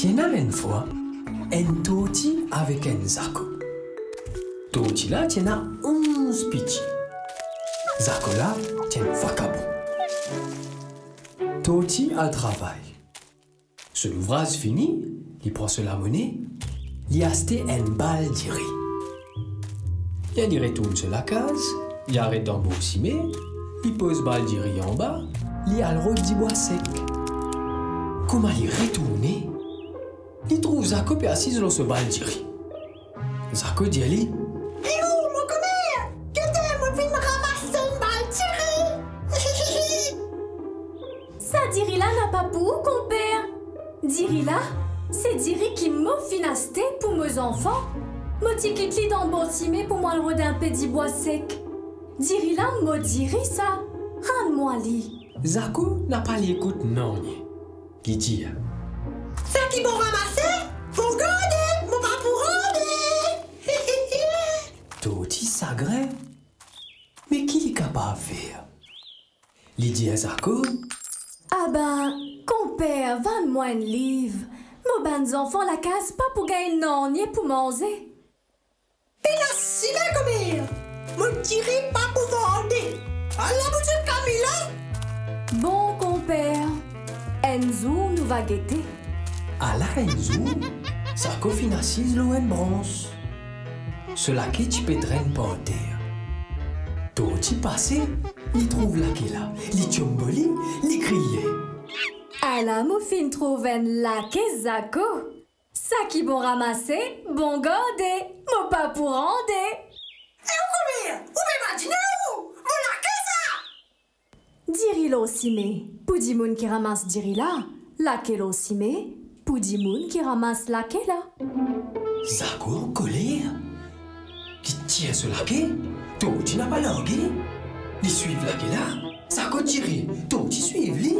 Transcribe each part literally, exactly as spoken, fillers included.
Ti ena enn fwa enn torti avek enn zako. Torti la ti ena onz piti. Zako la ti enn vakabon. Torti al travay. So louvraz fini, li pran so lamone, li aste enn bal diri. Li retourn so lakaz, li aret dan bor sime, li poz bal diri anba, li al rod dibwa sek. Kouma li retourne, li trouv Zako pe asiz lor so bal diri. Zako dir li, "Eo, mo komer, gete, mo finn ramas enn bal diri." "Sa diri la napa pou ou, konper. Diri la, se diri ki mo finn aste pou mo zanfan. Mo ti kit li dan bor sime pou mo al rod enpe dibwa sek. Diri la, mo diri sa. Rann mwa li." Zako napa le ekout nanye. Li dir, "Seki bon ramase, bon garde, mo pa pou rande." Torti sagrin, me ki li kapav fer? Li dir Zako, "Aba, konper, vann mwa enn liv. Mo bann zanfan lakaz pa pou gagn nanye pou manze." "Pena sime, komer, mo diri pa pou vande. Al laboutik Kamila." "Bon, konper, enn zour nou va gete." Ala enn zour, Zako finn asiz lor enn brans. So lake ti pe trenn par ter. Torti pase, li trouv lake la, li tionbo li, li kriye, "Ala mo finn trouv enn lake, Zako. Seki bon ramase, bon garde, mo pa pou rande." "Eo, komer, ou pe badine ou? Mo lake sa!" Diri lor sime pou dimoun ki ramas diri la, lake lor sime pou dimoun ki ramas lake la. Zako ankoler, li tir so lake, Torti napa large, li swiv lake la, Zako tire, Torti swiv li.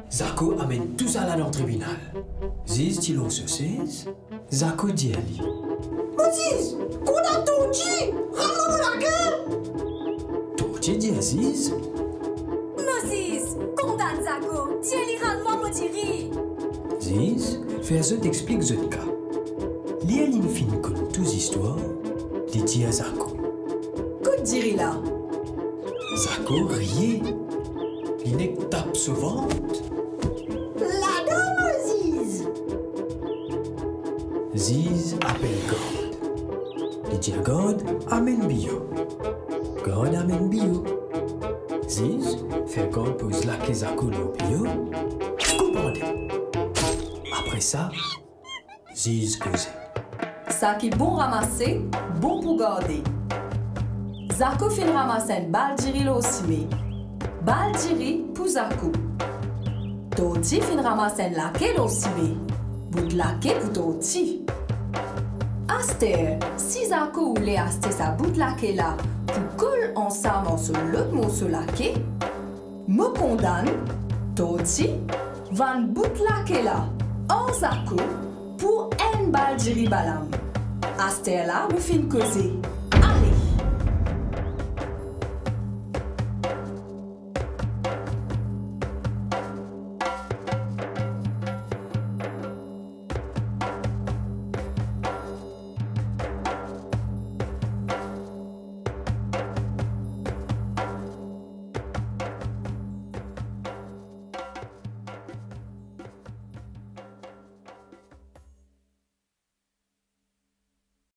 Zako amenn tousala dan tribinal. Ziz ti lor so sez, Zako dir li, "Mo ziz, kouma Torti, rann mwa mo lake." Torti dir ziz, "Mo ziz, kondann Zako, dir li rann mwa mo diri." Ziz fer zot explik zot ka. Ler linn finn konn tou zistwar, li dir Zako, "Kot diri la?" Zako riye, li nek tap so vant. "Ladan, mo ziz." Ziz apel gard. Li dir gard, "Amenn bio." Gard amenn bio. Ziz fer gard poz lake Zako lor bio, koup ande. Apre sa, Ziz koze. Seki bon ramase, bon pou garde. Zako finn ramas enn bal diri lor sime. Bal diri pou Zako. Torti finn ramas enn lake lor sime. Bout lake pou Torti. Aster, si Zako oule aste sa bout lake la pou kol ansam ar so lot morso lake, mo kondann Torti vann bout lake la ar Zako pou enn bal diri balam. Aster la mo finn koze.